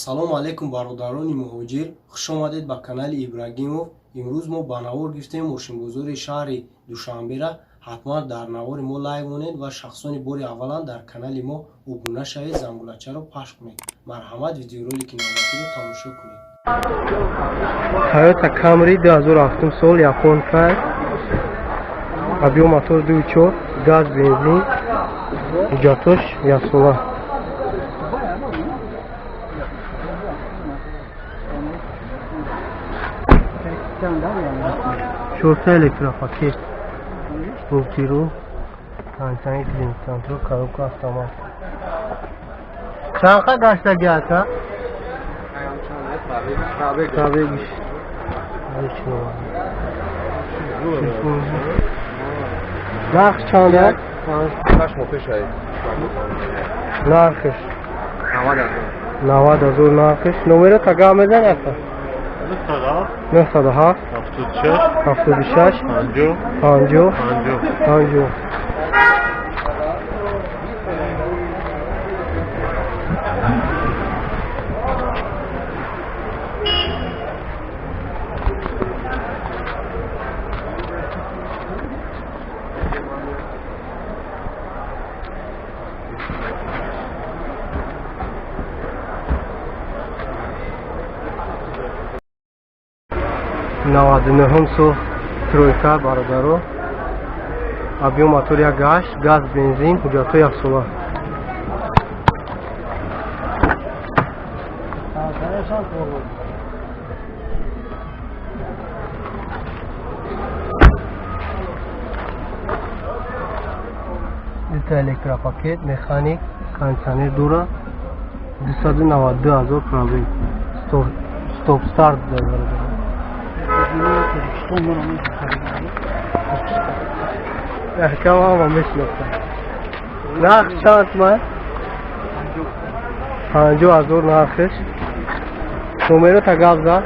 Салом алейкум, бародарони муҳоҷир, хуш омадед ба канали Ибрагимов. Имрӯз мо ба навор гирифтем мошинбозори шаҳри Душанбера. Ҳатман дар навори мо лайк монед ва шахсони бори аввалан дар канали мо обуна шавед, зангулачаро пахш кунед. Марҳамат, видеоролики навбатиро тамошо кунед. Toyota Camry 2007 сол, японка, объем мотор 2.4, газ, бензин, ҳуҷҷатош яксола. Чорта электропакет, мултирул, кондиционер, климат-контроль, коробка автомат. Чанқа гаштаги ака? Пробегиш. Нарх чанд аст? 6 моҳ пеш ай. Нархш 90 ҳазор нархш. Номеро тага мезани ака? 907 76 50 50. 99 сол тройка, бародаро, объем мотор 1.8, газ, бензин, ҳуҷҷатҳо яксола. Дута электропакет, механик, кондиционер дора, 292 ҳазор пробег, стоп старт бародаро. Аҳкам ҳама мешинохтам. Нарх чанд туман? 50 ҳазор нархш. Номеро тагав зад.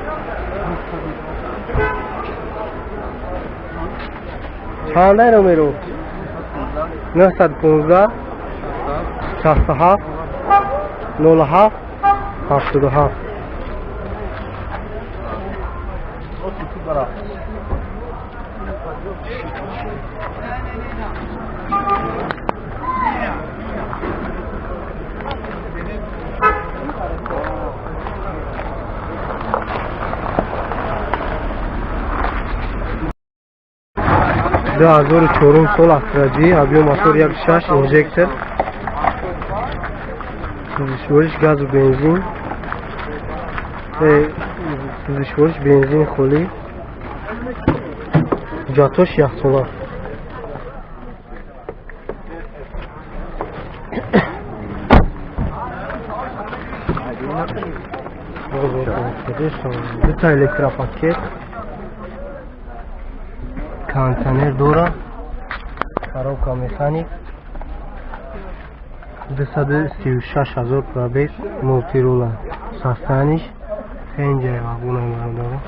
Чандай номеро? 915 67 07 77. 2004 сол Астра J, объем мотор 1.6, инжектор, сӯзишвориш газу бензин, сӯзишвориш бензин холӣ, ҳуҷҷатош яксола. Дута электропакет, кондиционер дора, коробка механик, 236 ҳазор пробег, мултирула, состояниш хенҷаи вагона бародаро.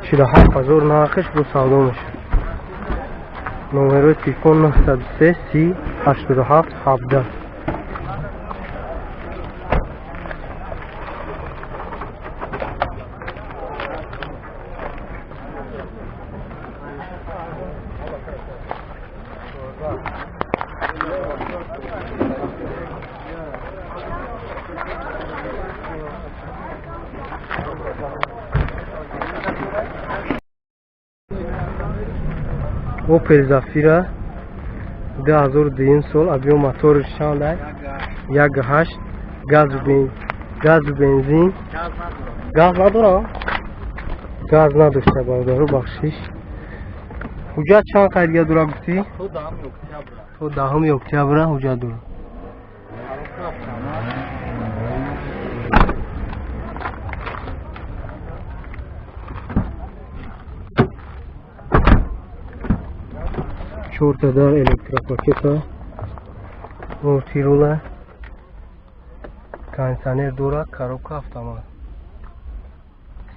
47 ҳазор нархш, бо савдо мешавад. Номерои телефон 903 30 87 17. Opel Zafira 2002 сол, объем мотор чанд ай? 1.8, газу бензин. Газ надора? Газ надошта бародаро, бахшиш. Ҳуҷҷат чанд қайдга дора гуфтӣ? То 10 октябра ҳуҷҷат дора. Чорта дар электропакета, мултирула, кондиционер дора, коробка автомат.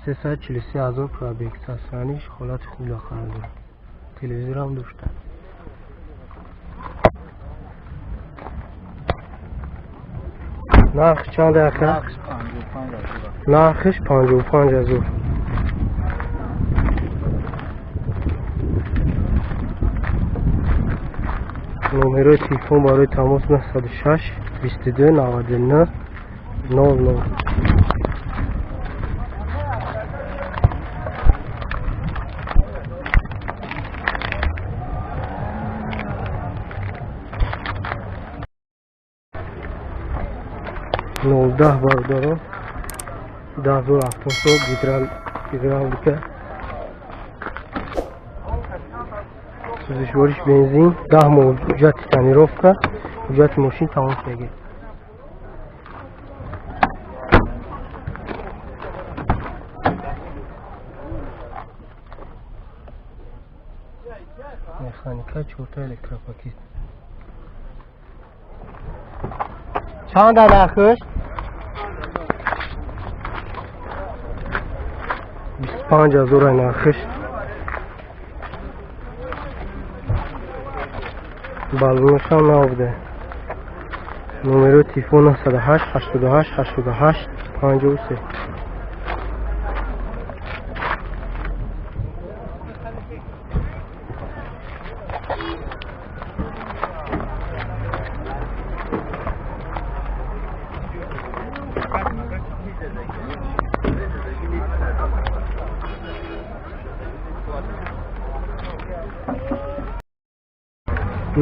343 ҳазор пробег, состояниш ҳолати хуб қарор дорад. Телевизорам дошта. Нарх чанд ака? Нархиш 55 ҳазор. Номерои телефон барои тамос 906 22 99 00. Нолдаҳ бародарон, 2007 сол, гидравлика, сӯзишвориш бензин, 10 моҳ ҳуҷҷати тонировка, ҳуҷҷати мошин тамом шудагӣ. Механика, чорта электропакет. Чанд нархш? 25 ҳазор нархш. Баллонашам набуда. Номерои телефон 908 88 88 53.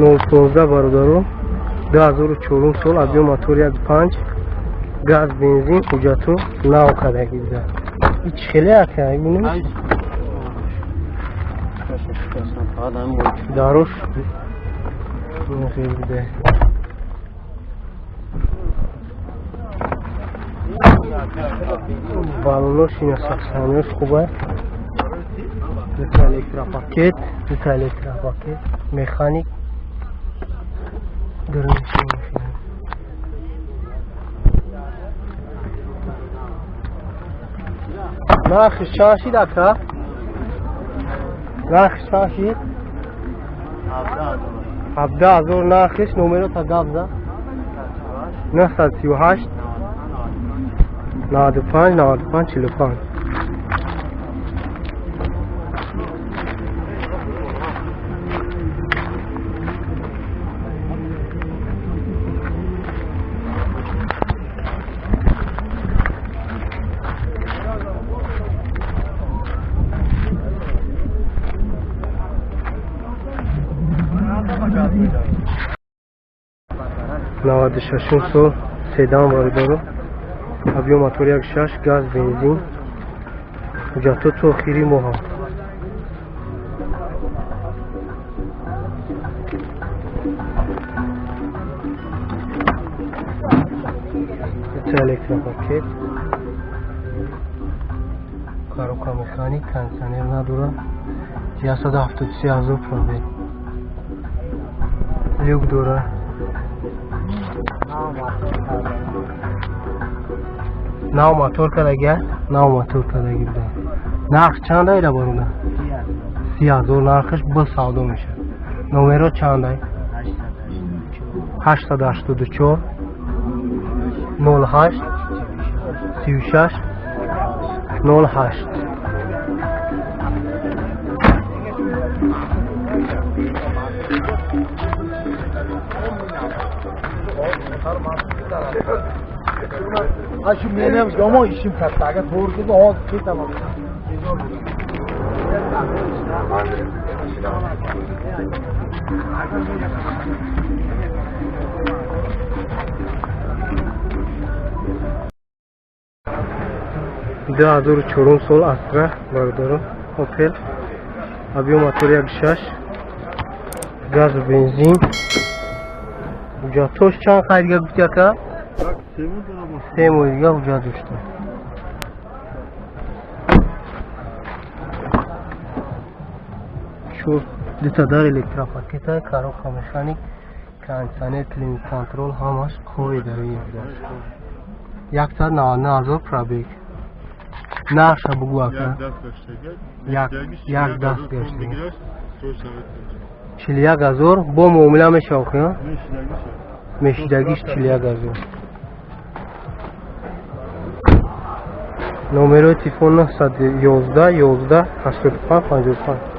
Нол понздаҳ бародаро, 2004 сол, объем мотор 1.5, газ, бензин, ҳуҷҷату нав кардагӣ буда. Ин чӣ хеле ака, бинем? Дарош буда. Баллонош ина саксаниёш хуба. Дута электропакет, дута электропакет, механик. Нархиш чанд шид ака? Нархиш чанд шид? 17 ҳазор нархиш. Номерота гап за? 938 95 95 45. Наваду шашум сол, седан бародаро, объем мотор 1.6, газ, бензин, ҳуҷҷатҳо то охири моҳа. Электропакет, коробка механик, кондиционер надорад, 173 ҳазор пробег, люк дорад. Нав мотор кардагӣ, нав мотор кардагӣ буда. Нарх чанд айра барода? 30 ҳазор нархаш, бо савдо мешавад. Номеро чанд ай? 884 08 36 08. Şu benim yomon ishim katta. Agar to'g'ri kelsa hozir ketaman. Ду ҳазору чорум сол, Астра бародаро, Опел, объем мотор 1.6, газу бензин. Ҳуҷҷатҳош чанд қайдга гуфти ака? Се моҳ дига ҳуҷҷат дошта. Чор дута дар электропакета, коробка механик, кондиционер, климат контрол ҳамаш қои дарои будааст. 199 ҳазор пробег. Нархша бугӯ ака. Як даст гаштага. 41 ҳазор бо муомила мешавад, мешидагиш 41 ҳазор. Номерои телефон 911 11 85 55.